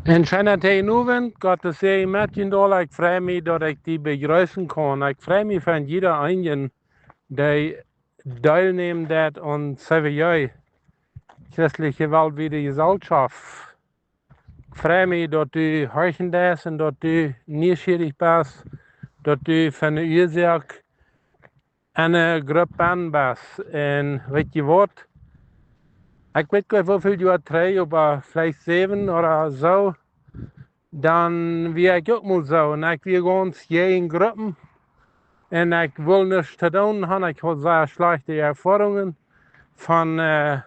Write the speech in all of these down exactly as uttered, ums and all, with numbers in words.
Een scheenen Teegnowent, Gott sie met junt aula. Ekj frei mie, daut ekj die bejreessen kaun. Ekj frei mie von jieda eenen, dee deelnemt aun C W J, Christliche Weltwiede Gesellschaft. Ekj frei mie, daut du horchen deist un daut du nieschierich best, daut du von de Uasoak enne Grupp best. Un weet jie waut? Ekj weet goanich woo väl Joa trigj, oba veleicht säwen ooda soo. Dan wia ekj uk mol soo. Un ekj wia gaunz jäajen Gruppen. Un ekj wull nuscht to doonen han. Ekj haud sea schlajchte Erfoarungen von, äh,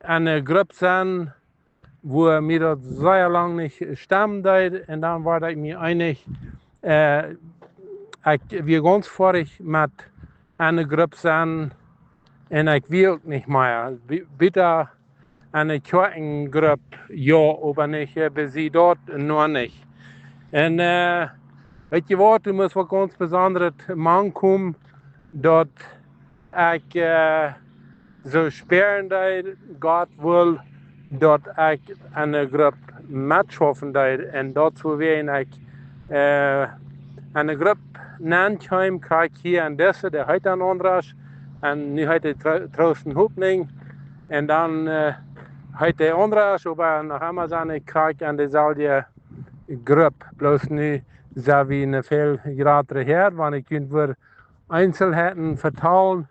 enne Grupp sennen, wua mie daut sea lang nich stemmen deed. Un dan wort ekj mie eenich, äh, ekj wia gaunz foadich met enne Grupp sennen. Un ekj wia uk nich mea. Bi-, bäta enne Kjoakjengrupp, jo, oba nich, äh, bie see daut noch nich. Un, äh, weet jie waut, du must waut gaunz Besondret mankomen, daut ekj, äh, soo spieren deed, Gott wull, daut ekj enne Grupp metschaufen deed. Un daut wia, wua ekj, äh, enne Grupp nenkjeem, krakjt hia en dise, dee heet dan aundasch. Un nu heet dee Tro-, Troost un Hopninj. Un dan, äh, heet dee aundasch, oba noch emma sie ekj krakjt en deselwje Grupp. Bloos nu sent wie eene väl jratre Häad, wan ekj junt wudd Eenzelheiten vetalen,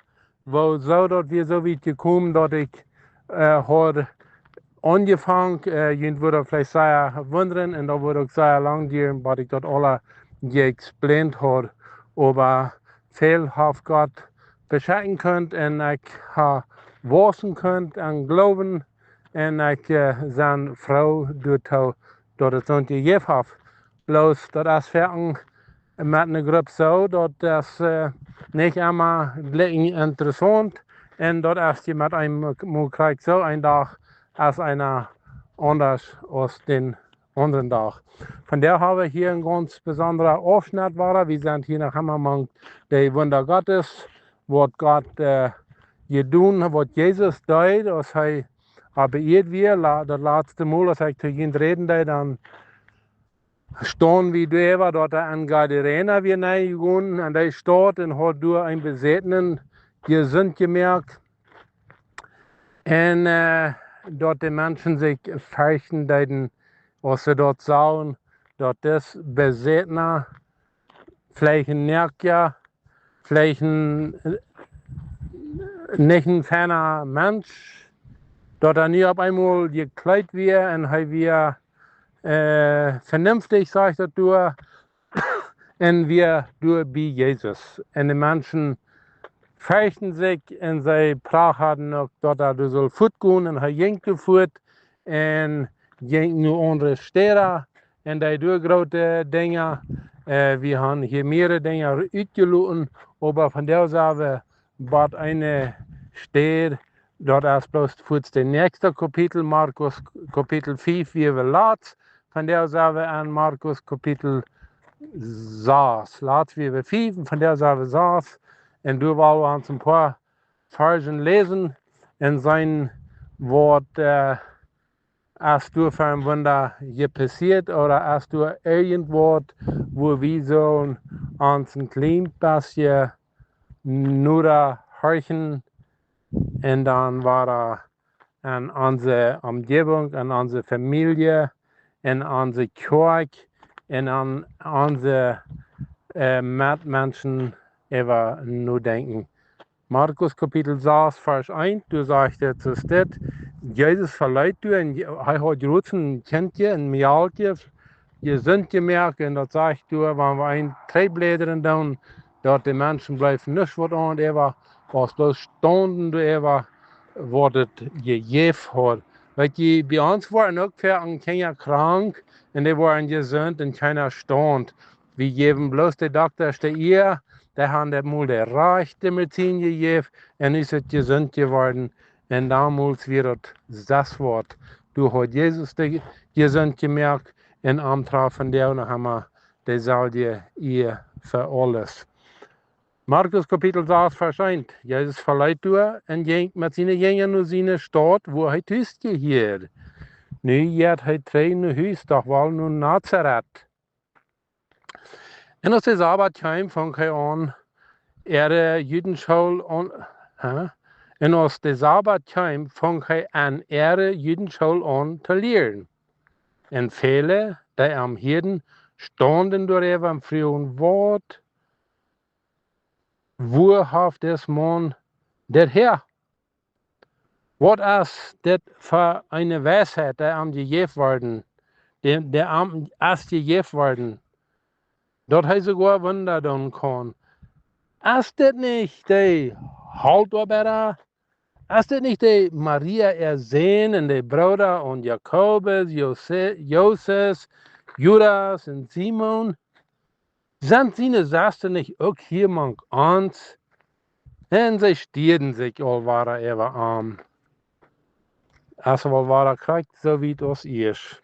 woo soo daut wia soo wiet jekomen, daut ekj, äh, haud aunjefongen, äh, junt wudd veleicht sea wundren un daut wudd uk sea lang dieren, waut ekj daut aula jeexplaint haud. Oba väl haft Gott beschekjen kunt un ekj ha wausen kunt aun Gloowen un ekj, äh, sie froo doatoo, daut et soont jejäft haft. Bloos daut es foaken met eene Grupp soo, daut es, äh, nich emma jlikj interessaunt. Un daut es hia met eenem mol krakjt soo, een Dach es eena aundasch aus dän aundren Dach. Vondoag hab wie hia een gaunz besondra Aufschnett wada. Wie sent hia noch emma mank de Wunda Gottes, waut Gott, äh, jedonen, waut Jesus deed, aus hee opp de Ieed wia. La-, daut latste Mol, aus ekj to junt räden deed, dan stunden wie doaräwa, daut hee en Gadarena wia nenjegonen, en dee Staut, un haud doa eenen Besätnen jesunt jemoakt. Un, äh, daut de Menschen sikj ferchten deeden, aus see daut sagen, daut dis Besätna veleicht een Noakja, veleicht een, äh, nich een feina Mensch, daut hee nu opp eemol jekjleet wia un hee wia, äh, venenftich, sajcht daut doa, un wia doa bie Jesus. Un de Menschen ferchten sikj un see prachaden uk, daut hee doa sull fuatgonen, un hee jinkj doa fuat un jinkj no aundre Städa un deed doa groote Dinja. Äh, wie han hia mearere Dinja utjeloten, oba vondoag sent wie bie eene Städ, daut es bloos fa daut näakjste Kapitel, Markus Kapitel fief, wua wie latst. Vondoag sent wie en Markus Kapitel sas. Latst wia wie fief, un vondoag sent wie sas. Un doa well wie ons een poa Varzen läsen un seenen, waut, äh, es doa fa een Wunda jepassieet, ooda es doa irjentwaut, wua wie sellen ons een kjlien bät noda horchen un dan wada en onse Omjäwunk, en onse Famielje, en onse Kjoakj, en aun onse, äh, Metmenschen äwa nodenkjen. Markus Kapitel sas, Varsch eent, doa sajcht et soo dit: Jesus veleet doa, un je-, hee haud jrods een Kjintje, een Mejalkje, jesunt jemoakt, un daut sajcht doa, wan wie een Tree bläden doonen, daut de Menschen bleef nuscht waut aundret äwa, aus bloos stunden doaräwa, waut et jejäft haud. Weet jie, bie ons worden uk väl Kjinja krank, un dee worden jesunt un kjeena stunt. Wie jäwen bloos de Doktasch de Ea, dee han daut mol de rajchte Medizin jejäft, un es et jesunt jeworden. Un donmols wia daut sas waut. Doa haud Jesus dee jesunt jemoakt, un am trafen dee noch emma deeselwje Ea fa aules. Markus Kapitel sas, Varsch eent. Jesus veleet doa un jinkj met siene Jinja no siene Staut, wua hee tus jehieed. Nu jeit hee trigj no Hus, doch woll no Nazaret. Un aus de Sabat kjeem, funk hee aun, äare Judenschool aun, hä? Un aus de Sabat kjeem, funk hee aun äare Judenschool aun to lieren. Un väle, dee am hieeden, staunden doaräwa un fruagen: Waut, wua haft dis Maun dit häa? Waut es dit fa eene Weisheit, dee am jejäft worden, dee, dee am es jejäft worden, daut hee soogoa Wunda doonen kaun? Es dit nich de Holtoabeida? Es dit nich de Maria äa Sän un de Brooda aun Jakobus, Jose-, Joses, Judas un Simon? Sent siene Sestren nich uk hia mank ons? Un see stieeden sikj aul wada äwa am. Es aul wada krakjt soo wiet aus ieescht.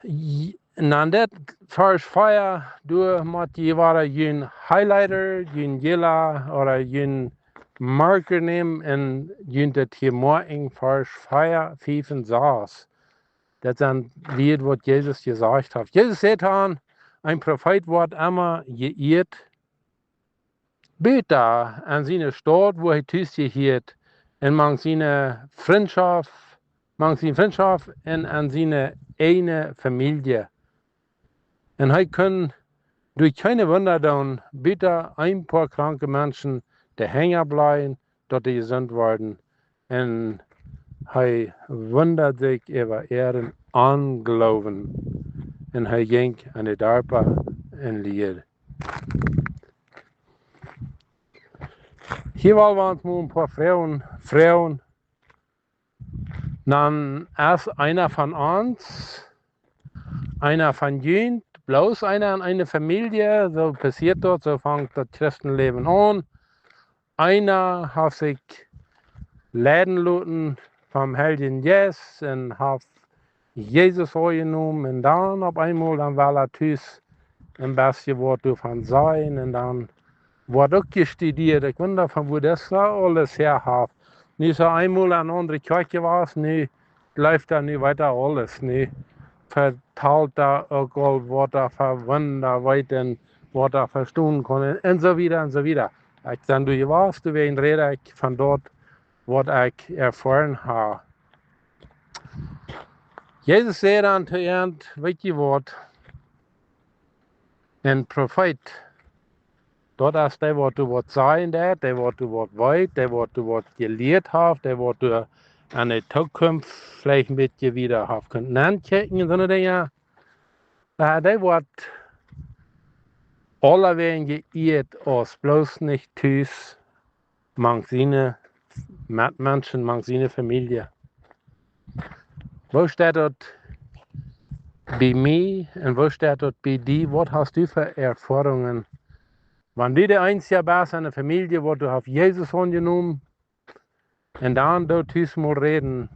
J-, un dan dit Varsch vea, doa mott jie wada jun Highlighter, jun Yellow ooda jun Marker nämen un junt daut hia moaken, Varsch vea, fief un sas. Daut sent Wieed, waut Jesus jesajcht haft. Jesus säd aun, een Profeet woat emma jeieet, buta en siene Staut, wua hee tus jehieet, un mank siene Frintschoft, mank siene Frintschoft un en siene ieejne Famielje. Un hee kunn doa kjeene Wunda doonen, buta een poa kranke Menschen de Henj opläajen, daut dee jesunt worden. Un hee wundad sikj äwa äaren Ongloowen. Un hee jinkj en de Darpa un lieed. Hia well wie ons mol een poa Froagen, Froagen. Dan es eena von ons, eena von junt, bloos eena en eene Famielje, soo passieet daut, soo fangt daut Christenläwen aun. Eena haft sikj leiden loten vom Heiljen Jeist un haft Jesus aunjenomen un dan opp eemol dan well hee tus een bät waut doavon sajen un dan woat uk jestudieet. Ekj wunda von wua daut soo aules häa haft. Nu es hee eemol en eene aundre Kjoakj jewast, nu jleeft hee nu wieda aules. Nu vetalt hee uk aul waut hee von Wunda weet un waut hee vestonen kaun un, un soo wieda un soo wieda. Ekj sie doa jewast, doawäajen räd ekj von daut, waut ekj erfoaren hab. Jesus säd dan to an: Weet jie waut? Een Profeet, daut es dee, waut doa waut sajen deit, dee, waut doa waut weet, dee, waut doa waut jelieet haft, dee, waut doa aun de Tookunft veleicht een bät wieda haft kunt nankjikjen un soone Dinja. Oba dee woat aulawäajen jeieet aus bloos nich tus mank siene Metmenschen, mank siene Famielje. Woo steit daut bie mie un woo steit daut bie die? Waut hast du fa Erfoarungen? Wan du de eensja best en de Famielje, waut du hast Jesus aunjenomen, un dan doa tus mol räden.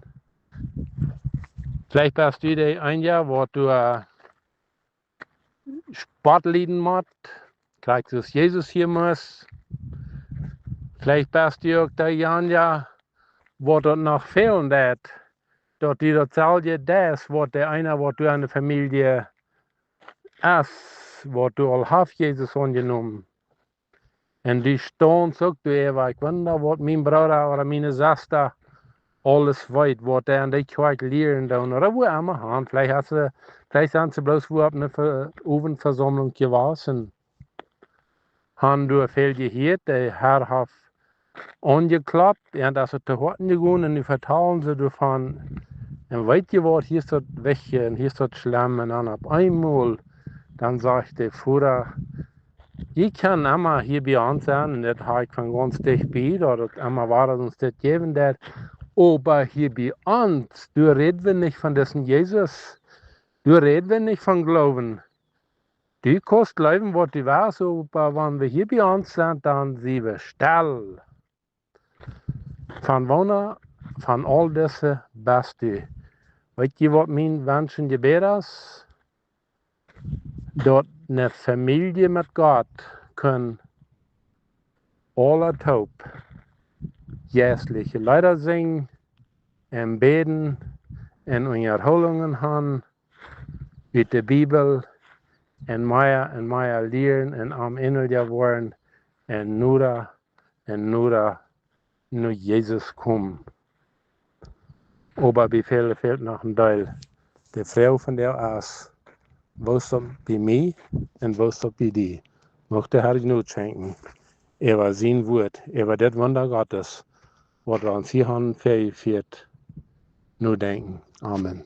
Veleicht best du de eensja, waut du, äh, Spott lieden mott, krakjt soo aus Jesus hia must. Veleicht best du uk deejanja, waut daut noch fälen deit, daut du daut selwje deist, waut de eena, waut doa en de Famielje es, waut doa aul haft Jesus aunjenomen. Un du staunst uk doaräwa, ekj wunda, waut mien Brooda ooda miene Sesta aules weet, waut dee en de Kjoakj lieren doonen, ooda wua emma han. Veleicht hast du, veleicht sent see bloos wua opp eene Ve-, Owentvesaumlunk jewast un han doa väl jehieet, de Herr haft aunjekloppt, un daut es to Hoaten jegonen, un nu vetalen see doavon. Un weet jie waut, hia es daut wajch un hia es daut schlemm, un dan opp eemol, dan sajcht de Voda: Jie kjennen emma hia bie ons sennen, un daut hab ekj von gaunz dicht bie, daut et emma wada ons dit jäwen deit. Oba hia bie ons, doa räd wie nich von disen Jesus, doa räd wie nich von Gloowen. Du kaust jleewen, waut du west, oba wan wie hia bie ons sent, dan sie wie stell. Von woona von aul dise best du? Weet jie, waut mien Wensch un Jebäd es? Daut ne Famielje met Gott kunn aula toop jeistliche Leeda sinjen, un bäden un Unjahoolungen han ut de Bibel un mea un mea lieren un am ennelja woaren un noda un noda no Jesus komen. Oba bie väle fält noch een Deel. De Froag vondoag es: Woo es daut bie mie un woo es daut bie die? Mucht de Herr Jnod schenkjen, äwa sien Wuat, äwa dit Wunda Gottes, waut wie ons hia han vejefieet, nodenkjen. Amen.